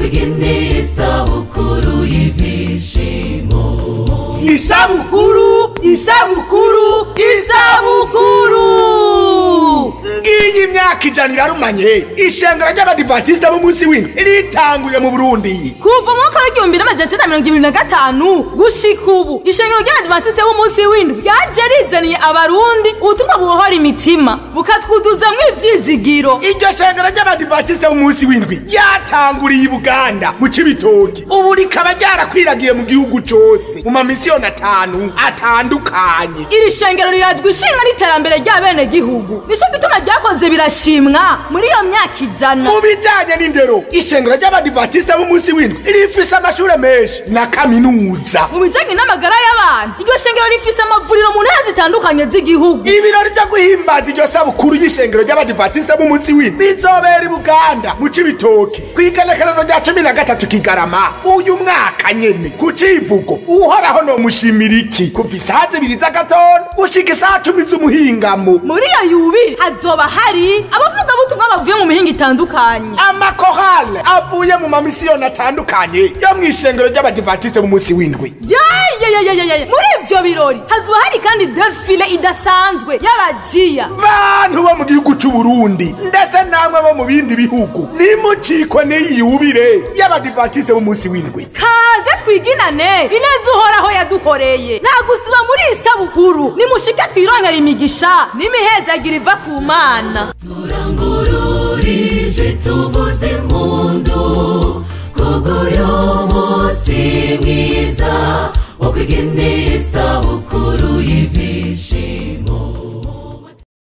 Kwigina isabukuru y'ibyishimo. Isabukuru, isabukuru, isabukuru. Ngiyi imyaka 100 irarumanye ishengero ry'Abadivantisita b'umunsi w'indwi ritanguye mu Burundi. Kuva mu mwaka w'1925 gushika ubu, ishengero ry'Abadivantisita b'umunsi w'indwi ryaje rizaniye Abarundi ubutumwa bubohora imitima, bukatwuduzamwo ivyizigiro. Iryo shengero ry'Abadivantisita b'umunsi w'indwi ryatanguriye i Buganda mu Cibitoki, ubu rikaba ryarakwiragiye mu gihugu cose mu mamisiyoni 5 atandukanye. Iri shengero rirajwe ishinga n'iterambere ry'abenegihugu, nico gituma ryakoze birashimwa muri iyo myaka 100. Mu bijanye n'indero, ishengero ry'Abadivantisita b'umunsi w'indwi rifise amashure menshi na kaminuza. Mu bijanye n'amagara y'abantu, iryo shengero rifise amavuriro mu ntara zitandukanye z'igihugu. Ibirori vyo guhimbaza iryo sabukuru y'ishengero ry'Abadivantisita b'umunsi w'indwi bizobera i Buganda mu Cibitoki kw'igenekerezo rya 13 Kigarama uyu mwaka nyene, ku civugo uhoraho no mushimira iki, kuva isaha 2 z'agatondo gushika isaha 10 z'umuhingamo. Muri iyo yubile hazoba hari abavugabutumwa bavuye mu mihingo itandukanye, amakorale avuye mu mamisiyoni atandukanye yo mw'ishengero ry'Abadivantisite b'umunsi w'indwi. Yeyeyeyeye, muri ivyo birori hazoba hari kandi defile idasanzwe y'abajiya. Bantu bo mu gihugu c'u Burundi ndetse namwe bo mu bindi bihugu, nimucikwe n'iyi yubile y'Abadivantisite b'umunsi w'indwi. Kaze twiginane ineza uhoraho yadukoreye, nta gusiba muri isabukuru. Nimushike twironkera imigisha n'imihezagira iva ku Mana. Turangururije tuvuze impundu kubw'uyu munsi mwiza wo kwigina isabukuru y'ibyishimo.